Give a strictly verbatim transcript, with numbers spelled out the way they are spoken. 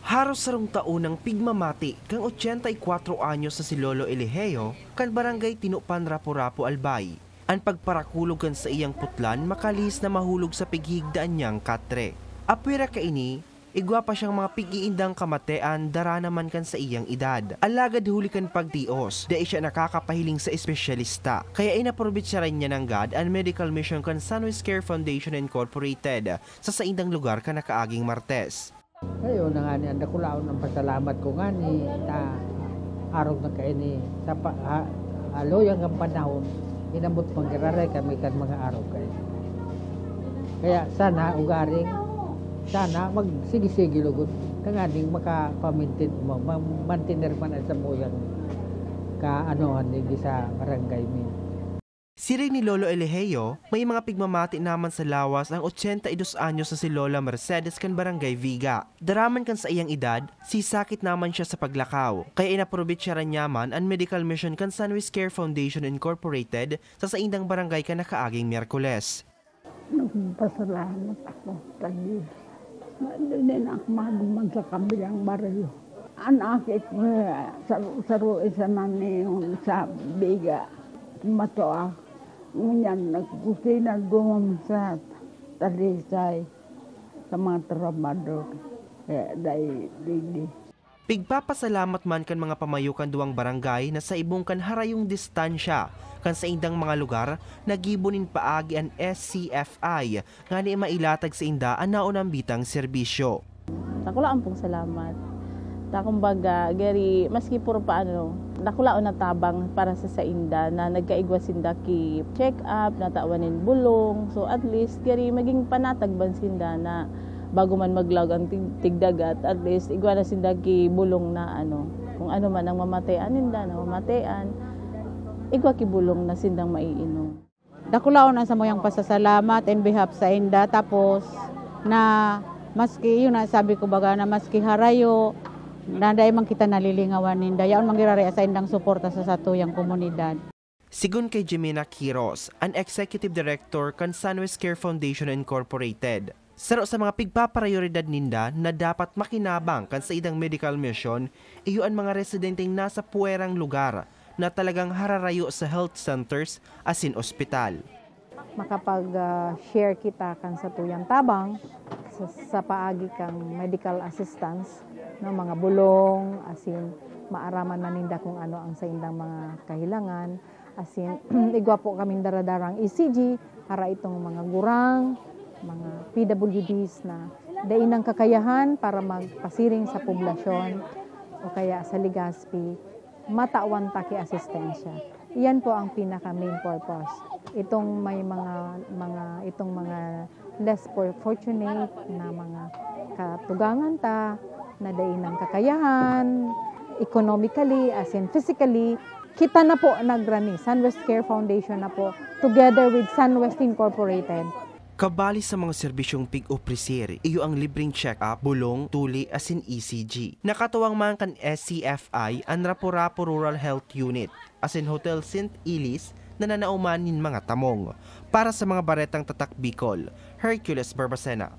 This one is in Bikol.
Haros sarong taon nang pigmamati kan ochenta y kuatro anyos na si Lolo Eligeo kan barangay Tinupan, Rapu-Rapu, Albay. An pagparakulog kan saiyang putlan makalihis na mahulog sa pighigdaan niyang katre. Apwera kaini, igwa pa siyang mga pig-iindang kamatean dara naman kan saiyang edad. Alagad huli kan pagtios, dai siya nakakapahiling sa espesyalista. Kaya inaprobetsaran niya nanggad an medical mission kan Sunwise Care Foundation Incorporated sa saindang lugar kan nakaaging Martes. Kayo na ngani, ang dakulaon ang pasalamat ko ngani, ta arog na kaini sa pa, ha, haluyang ang panahon, inabot manggiraray kami kan mga arog kaini. Kaya sana ugaring, sana magsige-sige lugod, tanganing maka-maintain, ma-, ma-, mantener man ang samuyang kaanohan digdi sa barangay mi. Siring ni Lolo Eligeo, may mga pigmamati naman sa lawas ang ochenta y dos anyos na si Lola Mercedes kan Barangay Viga. Dara man kan saiyang edad, sisakit naman siya sa paglakaw, kaya inaprobetsaran niya man an medical mission kan Sunwise Care Foundation Incorporated sa saindang barangay kan nakaaging Miyerkules. Nagpasalamat ako sa Diyos. Dili na ako maduman sa kabilang baryo. An aki ko, saro-saro isa na niyon sa Biga, matua. Ngunyan, nagkusina duman sa Talisay, sa mga trabador. Kaya dai, digdi. Pigpapasalamat man kan mga pamayo kan duwang barangay na sa ibong kan harayong distansya kan saindang mga lugar, naggibo nin paagi an S C F I ngani mailatag sainda an naunambitang serbisyo. Dakulaon pong salamat. Ta kumbaga, gari, maski puro pa ano, dakulaon na tabang para sa sainda na nagkaigwa sinda ki check-up, natawan nin bulong. So, at least, gari, maging panatag ban sinda na bago man maglaog ang tig-, tigdagat, at least, igwa na sinda ki bulong na ano, kung ano man ang mamatean ninda, na mamatean, igwa ki bulong na sindang maiinom. Dakulaon ang samuyang pasasalamat in behalf sainda, tapos na maski, yun na sabi ko baga, na maski harayo, na dai man kita nalilingawan ninda, yaon manggiraray sa indang suporta sa satuyang komunidad. Sigon kay Jimena Quiros, an Executive Director kan Sunwise Care Foundation Incorporated, saro sa mga pigpaparayoridad ninda na dapat makinabang kan saindang medical mission iyo an mga residenteng nasa puwerang lugar na talagang hararayo sa health centers asin ospital. Makapag, ah, share kita kan satuyang tabang sa, sa paagi kan medical assistance, no, mga bulong, asin maaraman na ninda kung ano ang saindang mga kahilangan. Asin, igwa po kaming daradarang E C G para itong mga gurang, mga P W Ds na dai nang kakayahan para magpasiring sa poblasyon o kaya sa Legazpi, matawan ta ki asistensya. Iyan po ang pinaka main purpose. Itong may mga, mga, itong mga less for-, fortunate na mga katugangan ta na dai nang kakayahan, economically, asin physically, kita na po nagrani, Sunwest Care Foundation na po, together with Sunwest Incorporated. Kabali sa mga serbisyong pig-opresir, iyo ang libreng check-up, bulong, tuli, asin E C G. Nakatuwang man kan S C F I an Rapu-Rapu Rural Health Unit, asin Hotel Saint Ilis na nanauman nin mga tamong. Para sa mga baretang Tatak Bicol, Hercules Barbacena.